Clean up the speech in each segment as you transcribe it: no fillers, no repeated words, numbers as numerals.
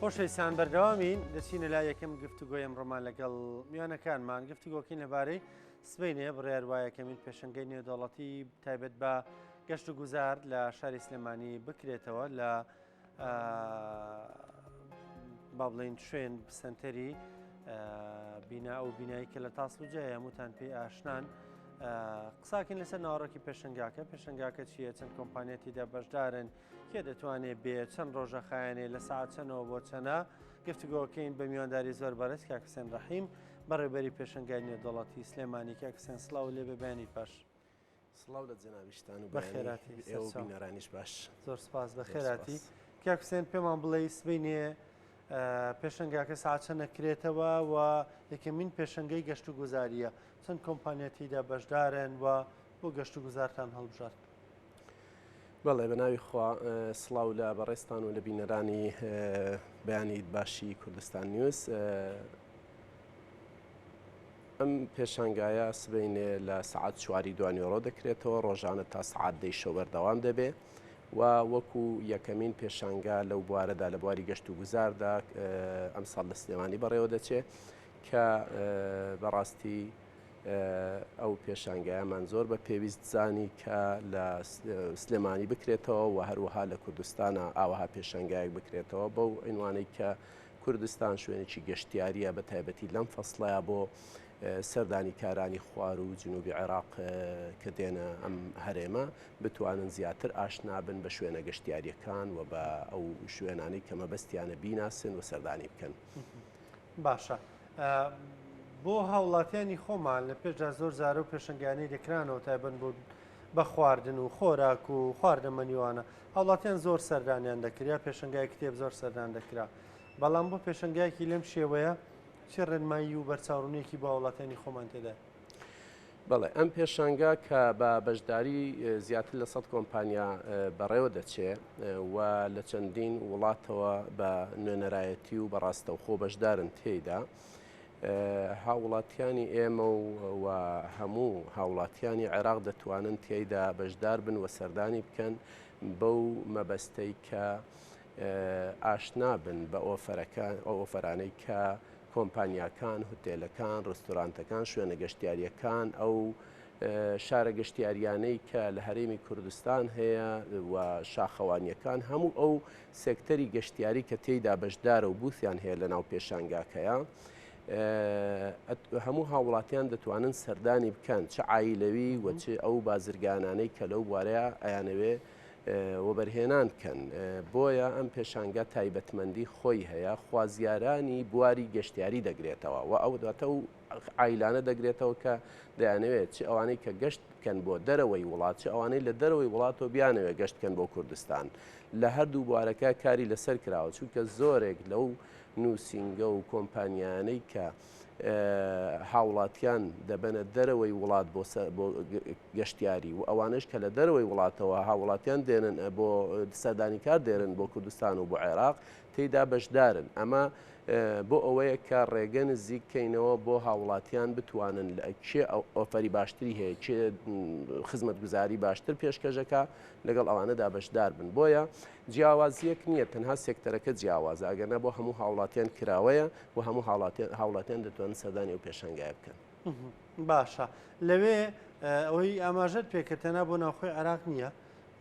خۆشەویستان بەردەوامین دەچینە لای یەکەم گفتوگۆی ئەمڕۆمان لەگەڵ میوانەکانمان گفتوگۆکەین لەبارەی سبەینێ بڕیار وایە یەکەمین پێشەنگەی نێودەوڵەتی تایبەت بە گەشت و گوزار لە شاری سلێمانی بکرێتەوە لە با بڵین شوێن سنتەری بینا ئەو بینایی کە لە تاسلوجەیە هەمووتان پێی ئاشنان قساکەین لەسەر ناوەڕۆکی پێشنگاکە پێشنگاکە چییە چەند کۆمپانیەتیدا بەشدارن کێ دەتوانێ بێ چەند ڕۆژە خایەنێ لە ساعت چەنەوە بۆ چەنە گفتوگۆکەین بە میوانداری زۆر بەڕێز کاک حسێن ڕەحیم بەڕێوبەری پێشەنگای نێودەوڵەتی سلێمانی کاک حسێن سڵاو لێ بێ بەیانیت باش. سڵاو لە جەنابیشتان و بەخێراتی بەیانی ئێوە و بینەرانیش باش. زۆر سپاس بەخێراتی. کاک حسێن پێمان بڵێ سبەینێ پێشەنگاکە ساعت چەنە کرێتەوە و یەکەمین پێشەنگەی گەشت و گوزاریە چەند کۆمپانیا تێیدا بەشدارن و بۆ گەشت و گوزارتان هەڵبژارد؟ بەڵێ بە ناوی خوا سڵاو لە بەڕێزتان و لە بینەرانی بەیانی باشی کوردستان نیوز. ئەم پێشانگایە سبەینێ لە سەعات چواری دوانیۆڕۆ دەکرێتەوە ڕۆژانە تا سەعات دەی شەو بەردەوام دەبێ و وەکو یەکەمین پێشانگا لەو بوارەدا لە بواری گەشت و گوزاردا ئەمساڵ لە سلێمانی بەڕێوە دەچێ کە بەڕاستی ئەو پێشانگایەمان زۆر بە پێویست زانی کە لە سلێمانی بکرێتەوە و هەروەها لە کوردستانە ئاوەها پێشانگایەک بکرێتەوە بەو عینوانەی کە کوردستان شوێنێکی گەشتیاریە بە تایبەتی لەم فەسڵەیە بۆ سەردانیکارانی خوار و جنوبی عێراق کە دێنە ئەم هەرێمە بتوانن زیاتر ئاشنا بن بە شوێنە گەشتیاریەکان و بە ئەو شوێنانەی کە مەبەستیانە بیناسن و سەردانی بکەن. باشە بۆ هاوڵاتیانی خۆمان لە پێشدا زۆر جارە و پێشنگانەی دەکرانەوە تایبەت بۆ بە خواردن و خۆراک و خواردەمەنیوانە هاوڵاتیان زۆر سەردانیان دەکرد یا پێشنگای کتێب زۆر سەردان دەکرا بەڵام بۆ پێشنگایەکی لەم شێوەیە چی ڕێنمایی و بەرچاوڕوونیەکی بۆ هاوڵاتیانی خۆمان تێدایە؟ بەڵێ ئەم پێشانگا کە بە بەشداری زیاتر لە 100 کۆمپانیا بەڕێوە دەچێ و لە چەندین وڵاتەوە بە نوێنەرایەتی و بە ڕاستەوخۆ بەشدارن تێیدا هاوڵاتیانی ئێمە و هەموو هاوڵاتیانی عێراق دەتوانن تێیدا بەشدار بن و سەردانی بکەن بەو مەبەستەی کە ئاشنا بن بە ئۆفەرەکان ئەو ئۆفەرانەی کە کۆمپانیاکان، هوتێلەکان، ڕێستورانتەکان، شوێنە گەشتیارییەکان، ئەو شارە گەشتیاریانەی کە لە هەرێمی کوردستان هەیە و شاخەوانیەکان هەموو ئەو سێکتەری گەشتیاری کە تێیدا بەشدارە و بوثیان هەیە لە ناو پێشانگاکەیە هەموو هاوڵاتیان دەتوانن سەردانی بکەن چ عایلەوی و چ ئەو بازرگانانەی کە لەو بوارەیە ئەیانەوێ وەبەرهێنان بکەن، بۆیە ئەم پێشانگا تایبەتمەندی خۆی هەیە، خوازیارانی بواری گەشتیاری دەگرێتەوە و ئەو دواتە و عایلانە دەگرێتەوە کە دەیانەوێت چ ئەوانەی کە گەشت بکەن بۆ دەرەوەی وڵات چ ئەوانەی لە دەرەوەی وڵاتەوە بیانەوێت گەشت بکەن بۆ کوردستان لە هەردوو بوارەکە کاری لەسەر کراوە چونکە زۆرێک لەو نووسینگە و کۆمپانیانەی کە هاوڵاتیان دەبەنە دەرەوەی وڵات بۆ گەشتیاری و ئەوانەش کە لە دەرەوەی وڵاتەوە هاوڵاتیان دێنن بۆ سەردانیکار دێنن بۆ کوردستان و بۆ عێراق تێیدا بەشدارن ئەمە بۆ ئەوەیە کە ڕێگە نزیک کەینەوە بۆ هاوڵاتیان بتوانن لە کێ ئۆفەری باشتری هەیە کێ خزمەتگوزاری باشتر پێشکەشەکە لەگەڵ ئەوانەدا بەشدار بن بۆیە جیاوازیەک نییە تەنها سێکتەرەکە جیاوازە ئەگەرنا بۆ هەموو هاوڵاتیان کراوەیە و هەموو هاوڵاتیان دەتوانن سەردانی ئەو پێشانگایە بکەن. باشە لەوێ ئەوەی ئاماژەت پێکرد تەنها بۆ ناوخۆی عێراق نییە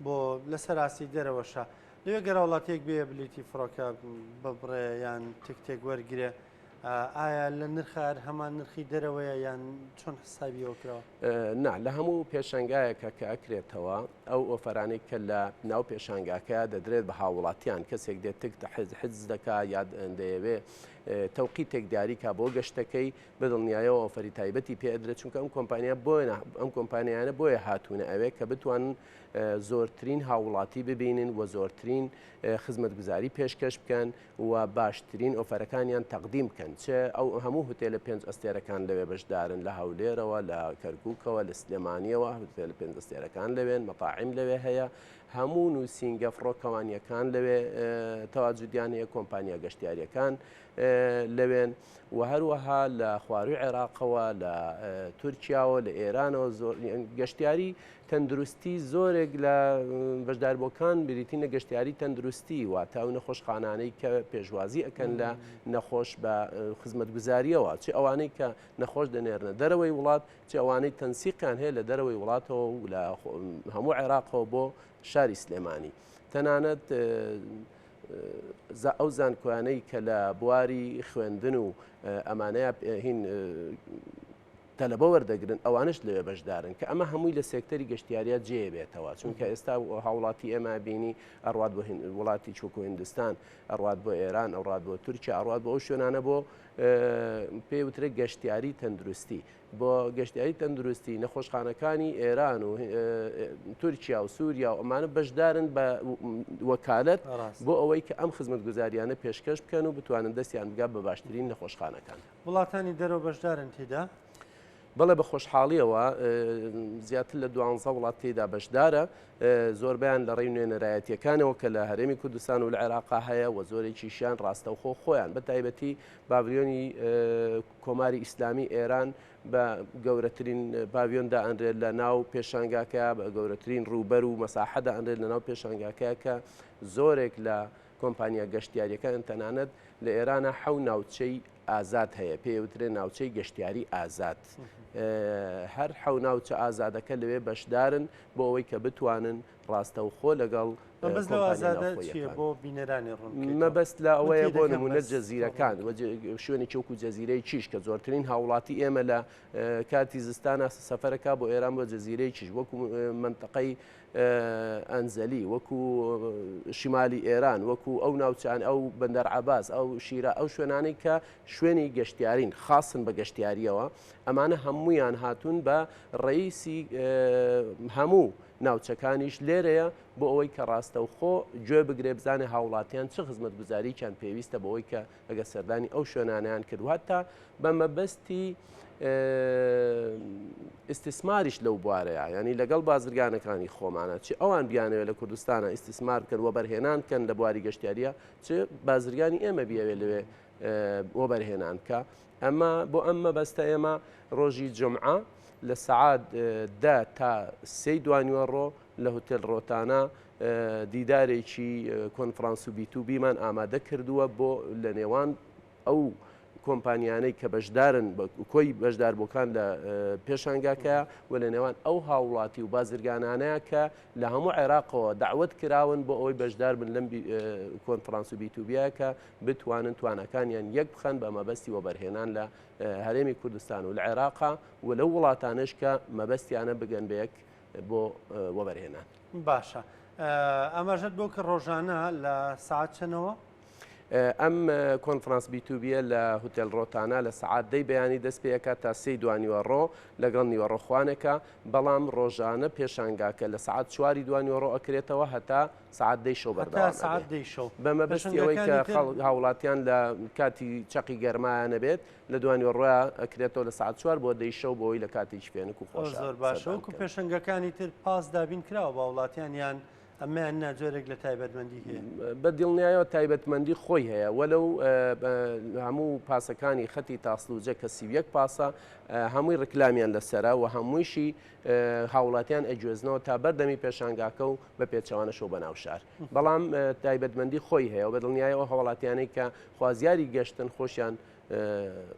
بۆ لەسەر ئاستی دەرەوەشە لەوێ گەر هاوڵاتیەک بێ بلیتی فڕۆکە ببڕێ یان تکتێک وەرگرێ ئایا لە نرخە هەر هەمان نرخی دەرەوەیە یان چۆن حسابی ئەوە کراوە؟ نا لە هەموو پێشانگایەکە کە ئەکرێتەوە ئەو ئۆفەرانەی کە لە ناو پێشانگاکەیا دەدرێت بە هاووڵاتیان کەسێک دێت تکت حجز دەکا یا دەیەوێ تەوقیتێک دیاریکا بۆ گەشتەکەی بە دڵنیایەوە ئۆفەری تایبەتی پێ ئەدرێت چونکە ئەم کۆمپانیا بۆیە ئەم کۆمپانیانە بۆیە هاتوونە ئەوێ کە بتوانن زۆرترین هاووڵاتی ببینن و زۆرترین خزمەتگوزاری پێشکەش بکەن و باشترین ئۆفەرەکانیان تەقدیم بکەن چ ئەو هەموو هوتێلە پێنج ئەستێرەکان لەوێ بەشدارن لە هەولێرەوە لە کەرکوکەوە لە سلێمانیەوە هوتێلە پێنج ئەستێرەکان لەوێن مەتاعیم لەوێ هەیە هەموو نووسینگە فڕۆکەوانیەکان لەوێ تەواجودیان هەیە کۆمپانیا گەشتیاریەکان. لەوێن و هەروەها لە خواروی عێراقەوە لە تورکیاوە لە ئێرانەوە زۆر گەشتیاری تەندروستی زۆرێک لە بەشداربووەکان بریتین لە گەشتیاری تەندروستی واتە ئەو نەخۆشخانانەی کە پێشوازی ئەکەن لە نەخۆش بە خزمەتگوزاریەوە چ ئەوانەی کە نەخۆش دەنێرنە دەرەوەی وڵات چ ئەوانەی تەنسیقیان هەیە لە دەرەوەی وڵاتەوە و لە هەموو عێراقەوە بۆ شاری سلێمانی تەنانەت ئەو زانکۆیانەی کە لە بواری خوێندن و ئەمانەیە هین تەلەبە وەردەگرن ئەوانش لەوێ بەشدارن کە ئەمە هەمووی لە سێکتەری گەشتیاریە جێ بێتەوە چونکە ئێستا هاوڵاتی ئێمە بینی ئەڕوات بۆ وڵاتی چوەکو هندستان ئەڕوات بۆ ئێران ئەوڕات بۆ تورکیا ئەڕوات بۆ ئەو شوێنانە بۆ پێ وترێ گەشتیاری تەندروستی بۆ گەشتیاری تەندروستی نەخۆشخانەکانی ئێران و تورکیا و سووریا و ئەمانە بەشدارن بە وەکالەت بۆ ئەوەی کە ئەم خزمەتگوزاریانە پێشکەش بکەن و بتوانن دەستیان بگات بە باشترین نەخۆشخانەکان. وڵاتانی دەرەوە بەشدارن تێدا؟ بەڵێ بە خۆشحاڵیەوە زیاتر لە دوانزە وڵات تێدا بەشدارە زۆربیان لە ڕێی نوێنەرایەتیەکانەوە کە لە هەرێمی کوردستان و لە عێراقا هەیە و زۆرێکیشیان ڕاستەوخۆ خۆیان بە تایبەتی باڤلیۆنی کۆماری ئیسلامی ئێران بە گەورەترین پاڤیۆن دائەنرێت لە ناو پێشانگاکە بە گەورەترین ڕووبەر و مەساحە دائەنرێت لە ناو پێشانگاکە کە زۆرێک لە کۆمپانیا گەشتیاریەکان تەنانەت لە ئێرانە حەو ناوچەی ئازاد هەیە پێوترێ ناوچەی گەشتیاری ئازاد هەر حەو ناوچە ئازادەکە لەوێ بەشدارن بۆ ئەوەی کە بتوانن ڕاستەوخۆ لەگەڵ مەبەست لەو ئازادە چییە بۆ بینەرانی ڕوون بکەیتەوە؟ مەبەست لە من ئەوەیە بۆ تێدەگەم نموونە بەس جەزیرەکان و شوێنێکی وەکو جەزیرەی کیش کە زۆرترین هاوڵاتی ئێمە لە کاتی زستانە سەفەرەکە بۆ ئێران بۆ جەزیرەی کیش وەکو مەنتەقەی ئەنزەلی وەکو شیمالی ئێران وەکو ئەو ناوچان ئەو بەندەر عەباس ئەو شیرا ئەو شوێنانەی کە شوێنی گەشتیارین خاصن بە گەشتیاریەوە ئەمانە هەمویان هاتوون بە ڕئیسی هەموو ناوچەکانیش لێرەیە بۆ ئەوەی کە ڕاستەوخۆ گوێ بگرێ بزانێ هاوڵاتیان چ خزمەتگوزاریکیان پێویستە بۆ ئەوەی کە ئەگەر سەردانی ئەو شوێنانیان کرد و هەتا بە مەبەستی ئیستیسماریش لەو بوارەیە ینی لەگەڵ بازرگانەکانی خۆمانە چ ئەوان بیانەوێت لە کوردستانە ئیستیسمار بکەن وەبەرهێنان بکەن لە بواری گەشتیاریە چ بازرگانی ئێمە بیەوێت لەوێ وەبەرهێنان بکە ئەمە بۆ ئەم مەبەستە ئێمە ڕۆژی جمعە لە سەعات دە تا سێی دوانیوەڕۆ لە هوتێل ڕۆتانا دیدارێکی کۆنفرانس و B to B مان ئامادە کردووە بۆ لە نێوان ئەو کۆمپانیانەی کە بەشدارن بە کۆی بەشداربووەکان لە پێشانگاکە و لە نێوان ئەو هاوڵاتی و بازرگانانەیە کە لە هەموو عێراقەوە دەعوەت کراون بۆ ئەوەی بەشدار بن لەم کۆنفرانس و B to B یە کە بتوانن تواناکانیان یەک بخەن بە مەبەستی وەبەرهێنان لە هەرێمی کوردستان و لە عێراقا و لەو وڵاتانەش کە مەبەستیانە بگەن بە یەک بۆ وەبەرهێنان. باشە ئاماژەت بۆ کرد ڕۆژانە لە سەعات چەنەوە؟ ئەم کۆنفرانس B to B یە لە هوتێل ڕۆتانا لە سەعات دەی بەیانی دەست پێ ئەکات تا سێی دوانیوەڕۆ لەگەڵ نیوەڕۆ خوانێکە، بەڵام ڕۆژانە پێشانگاکە لە سەعات چواری دوانیوەڕۆ ئەکرێتەوە هەتا سەعات دەی شەو هەتا بەردەوام سەعات ئەبێ. دەی شەو. بە مەبەستی ئەوەی کە پێشانگاکانی تر؟ خەڵک هاوڵاتیان لە کاتی چەقی گەرمایە نەبێت لە دوانیوەڕۆیا ئەکرێتەوە لە سەعات چوار بۆ دەی شەو بۆ ئەوەی لە کاتێکی فێنک و ئەوە خۆشا زۆر باشە. سەردان وەکو بکەن. پێشەنگەکانی تر پاس دابین کراوە بە هاوڵاتیان یان ئەمەیان نا جۆرێک لە تایبەتمەندی هەیە؟ بە دڵنیایەوە تایبەتمەندی خۆی هەیە وەلەو هەموو پاسەکانی خەتی تاسلوجە کە 31 پاسە هەمووی ڕکلامیان لەسەرە و هەموویشی هاوڵاتیان ئەگوێزنەوە تا بەردەمی پێشانگاکە و بە پێچەوانەشەوە بە ناو شار بەڵام تایبەتمەندی خۆی هەیە و بە دڵنیایەوە هاوڵاتیانەی کە خوازیاری گەشتن خۆشیان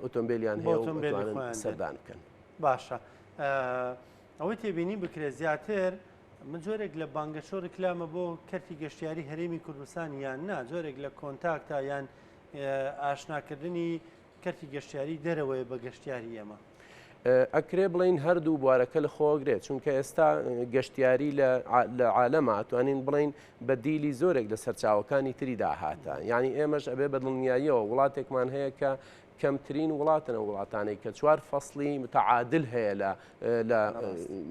ئۆتۆمبیلیان هەیە و ئەتوانن سەردان بکەن. باشە ئەوەی تێبینی بکرێت زیاتر من جۆرێک لە بانگەشە و ڕیکلامە بۆ کەرتی گەشتیاری هەرێمی کوردستان یان نا جۆرێک لە contact ە یان ئاشناکردنی کەرتی گەشتیاری دەرەوەیە بە گەشتیاری ئێمە؟ ئەکرێ بڵێین هەردوو بوارەکە لە خۆگرێت چونکە ئێستا گەشتیاری لە عالەما ئەتوانین بڵێین بەدیلی زۆرێک لە سەرچاوەکانی تری داهاتە یعنی ئێمەش ئەبێ بە دڵنیاییەوە وڵاتێکمان هەیە کە کەمترین وڵاتن ئەو وڵاتانەی کە چوار فەسڵی متعادل هەیە لە لە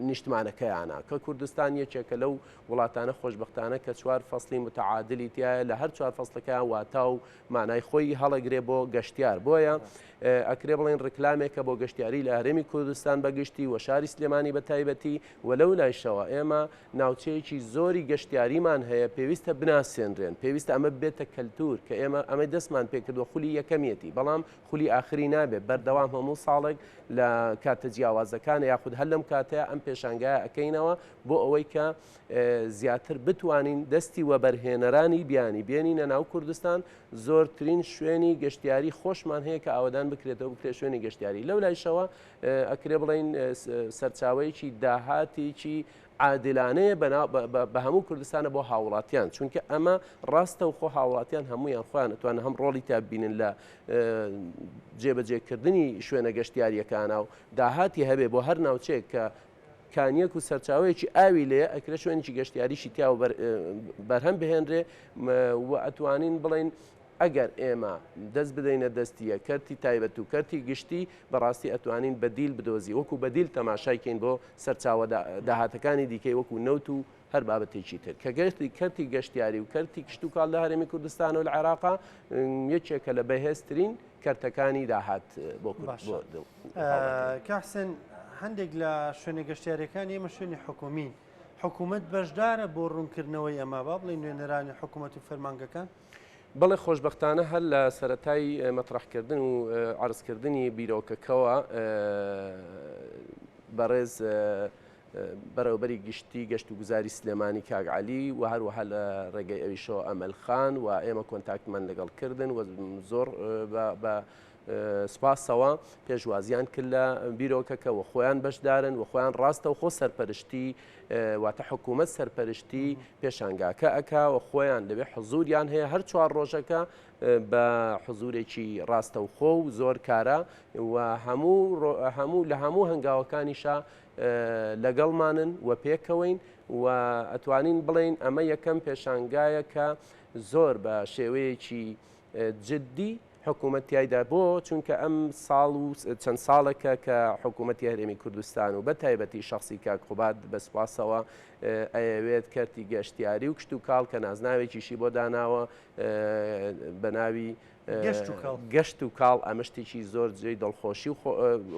نیشتمانەکەیانە کە کوردستان یەکێکە لەو وڵاتانە خۆشببختانە کە چوار فەسڵی متعادلی تایە لە هەر چوار فەسڵەکەیان واتا و مانای خۆی هەڵەگرێ بۆ گەشتیار بۆیە ئەکرێ بڵێن ڕکلامێکە بۆ گەشتیاری لە هەرێمی کوردستان بەگشتی و شاری سلێمانی بە تایبەتی و لەو لایشەوە ئێمە ناوچەیەکی زۆری گەشتیاریمان هەیە پێویستە بناسێنرێن، پێویستە ئەمە ببێتە کەلتوور کە ئێمە ئەمەی دەستمان پێکردووە خولی یەکەمیەتی، بەڵام خولی ئاخری نابێت، بەردەوام هەموو ساڵێک لە کاتە جیاوازەکان یاخود هەر لەم کاتەیە ئەم پێشانگایە ئەکەینەوە بۆ ئەوەی کە زیاتر بتوانین دەستی وەبەرهێنەرانی بیانی بێنینە ناو کوردستان، زۆرترین شوێنی گەشتیاری خۆشمان هەیە کە ئاوەدان بکرێتەوە بکرێت شوێنی گەشتیاری لەو لایشەوە ئەکرێ بڵێین سەرچاوەیەکی داهاتێکی عادلانەیە بە هەموو کوردستانە بۆ هاوڵاتیان چونکە ئەمە ڕاستە و خۆ هاوڵاتیان هەمویان خۆیان ئەتوانن هەم ڕۆڵی تا بینن لە جێبەجێکردنی شوێنە گەشتیاریەکانە و داهاتی هەبێ بۆ هەر ناوچەیەک کە کانیەک و سەرچاوەیەکی ئاوی لێ ئەکرێت شوێنێکی گەشتیاریشی تیا و بەرهەم بهێنرێ و ئەتوانین بڵین ئەگەر ئێمە دەست بدەینە دەستیە کەرتی تایبەت و کەرتی گشتی بەڕاستی ئەتوانین بەدیل بدۆزی وەکو بەدیل تەماشای کەین بۆ سەرچاوە داهاتەکانی دیکەی وەکو نەوت و هەر بابەتێکی تر کە گەشتی کەرتی گەشتیاری و کەرتی کشتوکاڵ لە هەرێمی کوردستان و لە عێراقا یەکێکە لە بەهێزترین کەرتەکانی داهات بۆ کاک حسێن هەندێک لە شوێنە گەشتیاریەکانی ئێمە شوێنی حکومین حکوومەت بەشدارە بۆ ڕوونکردنەوەی ئەمە با بڵێین نوێنەرانی حکوومەت و فەرمانگەکان؟ بەڵێ خۆشبەختانە هەر لە سەرەتای مەتڕەحکردن و عەرزکردنی بیرۆکەکەوە بەڕێز بەڕێوەبەری گشتی گەشت و گوزاری سلێمانی کاک عەلی و هەروەها لە ڕێگەی ئەویشەوە ئەمەل خان و ئێمە کۆنتاکتمان لەگەڵ کردن و زۆر بە سپاسەوە پێشوازیان کرد لە بیرۆکەکە و خۆیان بەشدارن و خۆیان ڕاستەوخۆ سەرپەرشتی واتە حکوومەت سەرپەرشتی پێشانگاکە ئەکا و خۆیان لەوێ حزوریان هەیە هەر چوار ڕۆژەکە بە حزورێکی ڕاستەوخۆ و زۆر کارا و هەموو هەموو لە هەموو هەنگاوەکانیشا لەگەڵمانن و پێکەوەین و ئەتوانین بڵێین ئەمە یەکەم پێشانگایە کە زۆر بە شێوەیەکی جددی حکوومەت تیایدا بۆ چونکە ئەم ساڵ و چەند ساڵێکە کە حکوومەتی هەرێمی کوردستان و بە تایبەتی شخصی کاک قوباد بە سوپاسەوە ئەیەوێت کەرتی گەشتیاری و کشتوکاڵ کە نازناوێکیشی بۆ داناوە بە ناوی گەشت و کاڵ ئەمە شتێکی زۆر جێی دڵخۆشی و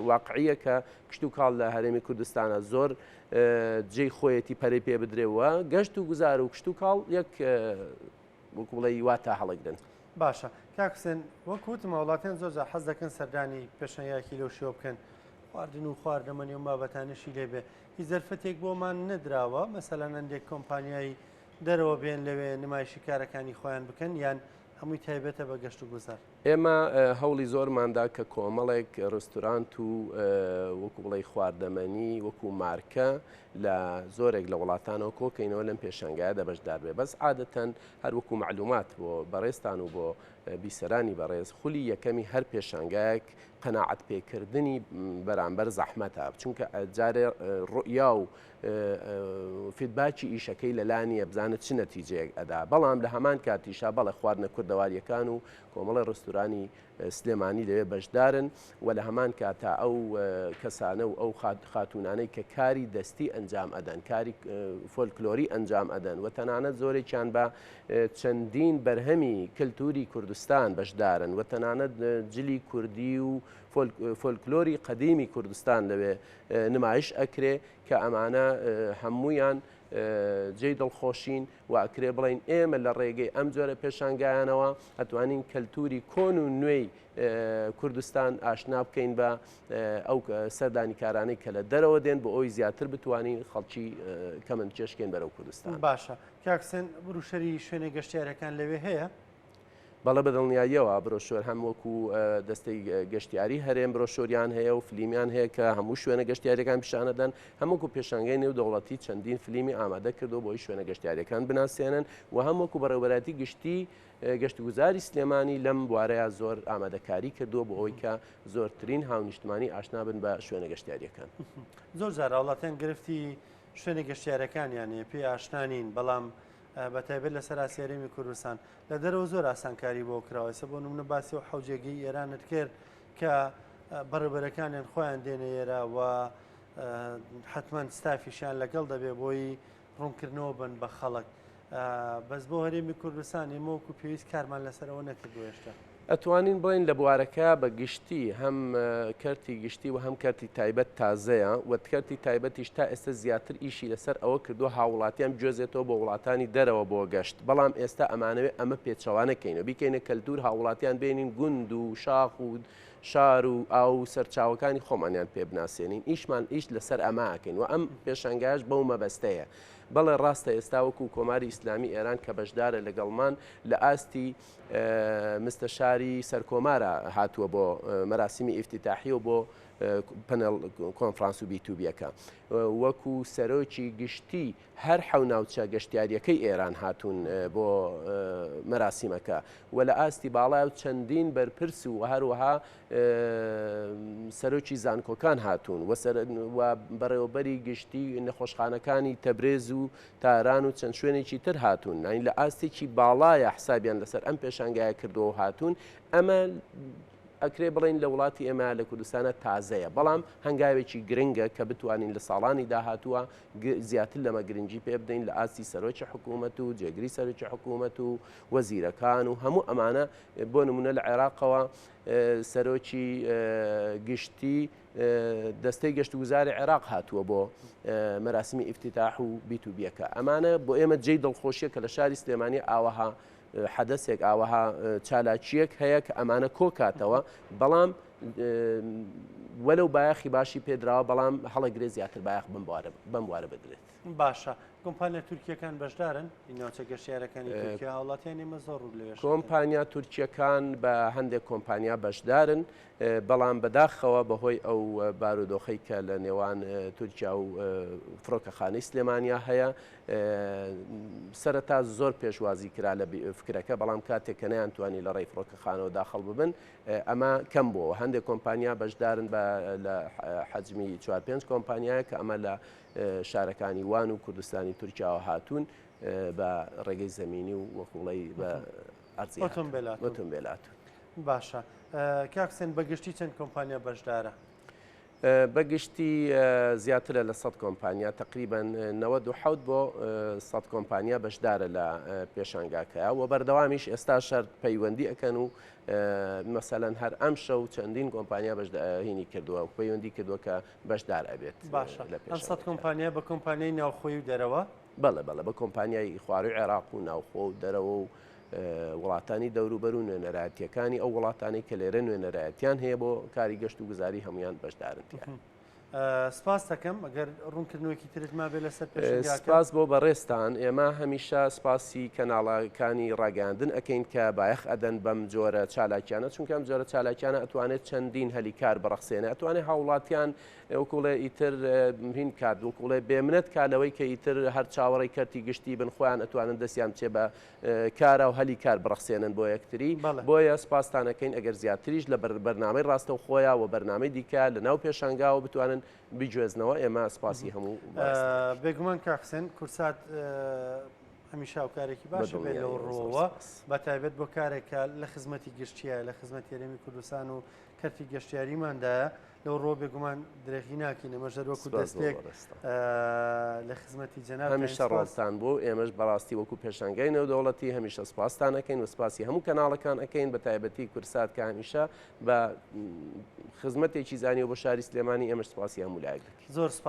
واقعیە کە کشتوکاڵ لە هەرێمی کوردستانە زۆر جێی خۆیەتی پەرەی پێ بدرێ و گەشت و گوزار و کشتوکاڵ یەک وەکو بڵێی واتا هەڵەگرن. باشە کاک حوسێن وەک وتم هاوڵاتیان زۆر جار حەز دەکەن سەردانی پێشەنگایەکی لەو شێوە بکەن خواردن و خواردەمەنی و بابەتانەشی لێبێ هیچ دەرفەتێک بۆمان نەدراوە مەسەلەن هەندێک کۆمپانیای دەرەوە بێن لەوێ نمایشی کارەکانی خۆیان بکەن یان هەمووی تایبەتە بە گەشت و گوزار؟ ئێمە هەوڵی زۆرماندا کە کۆمەڵێک ڕستورانت و وەکو بڵێی خواردەمەنی وەکو مارکە لە زۆرێک لە وڵاتانەوە کۆکەینەوە لەم پێشانگایەدا بەشدار بێ بەس عادەتەن هەر وەکو مەعلومات بۆ بەڕێزتان و بۆ بیسەرانی بەڕێز خولی یەکەمی هەر پێشانگایەک قەناعەت پێکردنی بەرامبەر زەحمەتە چونکە جارێ ڕوئیا و فیدباکی ئیشەکەی لەلا نییە بزانە چ نەتیجەیەک ئەدا بەڵام لە هەمان کاتیشا بەڵێ خواردنە کوردەواریەکان و کۆمەڵی ڕستورانی سلێمانی لەوێ بەشدارن و لە هەمان کاتا ئەو کەسانە و ئەو خاتوونانەی کە کاری دەستی ئەنجام ئەدەن کاری فۆلکلۆری ئەنجام ئەدەن و تەنانەت زۆرێکیان بە چەندین بەرهەمی کەلتوری کوردستان بەشدارن و تەنانەت جلی کوردی و فۆلکلۆری قەدیمی کوردستان لەوێ نمایش ئەکرێ کە ئەمانە هەموویان جێی دڵخۆشین و ئەکرێ بڵێین ئێمە لە ڕێگەی ئەم جۆرە پێشانگایانەوە ئەتوانین کەلتوری کۆن و نوێی کوردستان ئاشنا بکەین بە ئەو سەردانیکارانەی کە لە دەرەوە دێن بۆ ئەوی زیاتر بتوانین خەڵکی کەمن کێشکێن بەرەو کوردستان. باشە کاک حسێن بروشەری شوێنە گەشتیارەکان لەوێ هەیە؟ بەڵێ بەدڵنیاییەوە برۆشۆر هەم وەکو دەستەی گەشتیاری هەرێم برۆشۆریان هەیە و فلیمیان هەیە کە هەموو شوێنە گەشتیاریەکان پیشانەدەن هەم وەکو پێشانگای نێودەوڵەتی چەندین فلیمی ئامادە کردو بۆی شوێنە گەشتیاریەکان بناسێنن و هەم وەکو بەڕێوەبەرایەتی گشتی گەشتوگوزاری سلێمانی لەم بوارەیە زۆر ئامادەکاری کردووە بۆ ئەوەی کە زۆرترین هاونیشتمانی ئاشنا بن بە شوێنە گەشتیاریەکان. زۆر جار هاوڵاتیان گرفتی شوێنە گەشتیارەکانیان هەیە پێی ئاشنا نین بەڵام بە تایبەت لەسەر ئاستی هەرێمی کوردستان لە دەرەوە زۆر ئاسانکاری بۆ کراوە ئێستا بۆ نمونە باسی ئەو حەوجێگەی ئێرانت کرد کە بەڕێوبەرەکانیان خۆیان دێنە ئێرە و حتمما ستافیشیان لەگەڵ دەبێ بۆی ڕوونکردنەوە بن بە خەڵک بەس بۆ هەرێمی کوردستان ئێمە وەکو پێویست کارمان لەسەرەوە نەکردووە هێشتا. ئەتوانین بڵێین لە بوارەکە بە گشتی هەم کەرتی گشتی و هەم کەرتی تایبەت تازەیە و کەرتی تایبەتیش تا ئێستا زیاتر ئیشی لەسەر ئەوە کردووە هاووڵاتیان بگوێزێتەوە بۆ وڵاتانی دەرەوە بۆ گەشت بەڵام ئێستا ئەمانەوێ ئەمە پێچەوانە کەینەوە بیکەینە کەلتور هاووڵاتیان بێنین گوند و شاخ و شار و ئاو و سەرچاوەکانی خۆمانیان پێ بناسێنین ئیشمان ئیش لەسەر ئەمە ئەکەین و ئەم پێشانگایەش بەو مەبەستەیە بەڵێ ڕاستە ئێستا وەکو کۆماری ئیسلامی ئێران کە بەشدارە لەگەڵمان لە ئاستی مستەشاری سەرکۆمارە هاتووە بۆ مەراسیمی ئیفتیتاحی و بۆ پەنێڵ کۆنفرانس و بیتوبیەکە وەکو سەرۆکی گشتی هەر حەو ناوچە گەشتیاریەکەی ئێران هاتوون بۆ مەراسیمەکە و لە ئاستی باڵای و چەندین بەرپرس و هەروەها سەرۆکی زانکۆکان هاتوون و بەڕێوەبەری گشتی نەخۆشخانەکانی تەبرێز و تاران و چەند شوێنێکی تر هاتوون یانی لە ئاستێکی باڵایە حسابیان لەسەر ئەم پێشانگایە کردووە و هاتوون ئەمە ئەکرێ بڵین لە وڵاتی ئێمە لە کوردستانە تازەیە بەڵام هەنگاوێکی گرنگە کە بتوانین لە ساڵانی داهاتووە زیاتر لەمە گرنگی پێ بدەین لە ئاستی سەرۆکی حکوومەت و جێگری سەرۆکی حکوومەت و وەزیرەکان و هەموو ئەمانە بۆ نمونە لە عێراقەوە سەرۆکی گشتی دەستەی گەشتوگوزاری عێراق هاتووە بۆ مەراسمی ئیفتتاح و بیتوبیەکە ئەمانە بۆ ئێمە جێی دڵخۆشیە کە لە شاری سلێمانی ئاوەها حەدەسێک ئاوەها چالاکیەک هەیە کە ئەمانە کۆکاتەوە بەڵام وەلو بایەخی باشی پێدراوە بەڵام هەڵەگرێ زیاتر بایەخ بەم بوارە بدرێت. باشە کۆمپانیا تورکیەکان بەشدارن؟ ناوچە گەشتیارەکانی تورکیا هاوڵاتیانی ئێمە زۆر ڕوو لەوێش کۆمپانیا تورکیەکان بە هەندێک کۆمپانیا بەشدارن بەڵام بەداخەوە بەهۆی ئەو بارودۆخەی کە لە نێوان تورکیا و فڕۆکەخانەی سلێمانیا هەیە سەرەتا زۆر پێشوازی کرا لە فکرەکە بەڵام کاتێک کە نەیانتوانی لە ڕێی فڕۆکەخانەوە داخڵ ببن ئەمە کەم بووەوە هەندێک کۆمپانیا بەشدارن بە لە حەجمی چوار پێنج کۆمپانیایە کە ئەمە لە شارەکانی وان و کوردستانی تورکیاوە هاتوون بە ڕێگەی زەمینی و وەکوڵەی بە ئەرزی ئۆتۆمبێل هاتوون. باشە کاک حسێن بە گشتی چەند کۆمپانیا بەشدارە؟ بە گشتی زیاترە لە 100 کۆمپانیا تقریبا 97 بۆ 100 کۆمپانیا بەشدارە لە پێشانگاکەیا و بەردەوامیش ئێستا شەرت پەیوەندی ئەکەن و مەسەلەن هەر ئەم شەو چەندین کۆمپانیا هینی کردووە و پەیوەندی کردووە کە بەشدار ئەبێت باشە ئەم 100 کۆمپانیا بە کۆمپانیای ناوخۆی و دەرەوە؟ بەڵێ بەڵێ بە کۆمپانیای خواروی عێراق و ناوخۆ و دەرەوە و وڵاتانی دەوروبەر و نوێنەرایەتیەکانی ئەو وڵاتانەی کە لێرە نوێنەرایەتیان هەیە بۆ کاری گەشت و گوزاری هەمویان بەشدارن تیا. سپاس دەکەم ئەگەر ڕوونکردنەوەیەکی ترت مابێ لەسەر پێشانگاکە. سپاس بۆ بەڕێزتان ئێمە هەمیشە سپاسی کەناڵەکانی ڕاگەیاندن ئەکەین کە بایەخ ئەدەن بەم جۆرە چالاکیانە چونکە ئەم جۆرە چالاکیانە ئەتوانێت چەندین هەلی کار بڕەخسێنێ ئەتوانێت هاوڵاتیان وەکوڵێ ئیتر هین کات وەکوڵێ بێمنەت کا لەوەی کە ئیتر هەر چاوەڕێی کەرتی گشتی بن خۆیان ئەتوانن دەستیان بچێ بە کارا و هەلی کار بڕەخسێنن بۆ یەکتری بۆیە سپاستان ئەکەین ئەگەر زیاتریش لە بەرنامەی ڕاستەوخۆیا و بەرنامەی دیکە لە ناو پێشانگاوە بتوانن بیگوێزنەوە ئێمە سپاسی هەموو بێگومان کاک حسێن کورسات هەمیشە هاوکارێکی باشە بێت لەو ڕووەوە بە تایبەت بۆ کارێک کە لە خزمەتی گشتیە لە خزمەتی هەرێمی کوردستان و کەرتی گەشتیاریماندایە لەو ڕۆ بێگومان درێغی ناکەین ئەمەش هەر وەکو دەستێک لە خزمەتی جەناب هەمیشە ڕۆڵتان بوو ئێمەش بەڕاستی وەکو پێشانگای نێودەوڵەتی هەمیشە سپاستان ئەەکەین و سپاسی هەموو کەناڵەکان ئەەکەین بە تایبەتی کورسات کە هەمیشە بە خزمەتێکی زانیەوە بۆ شاری سلێمانی ئێمەش سپاسی هەموو لایەک زۆر سپاس.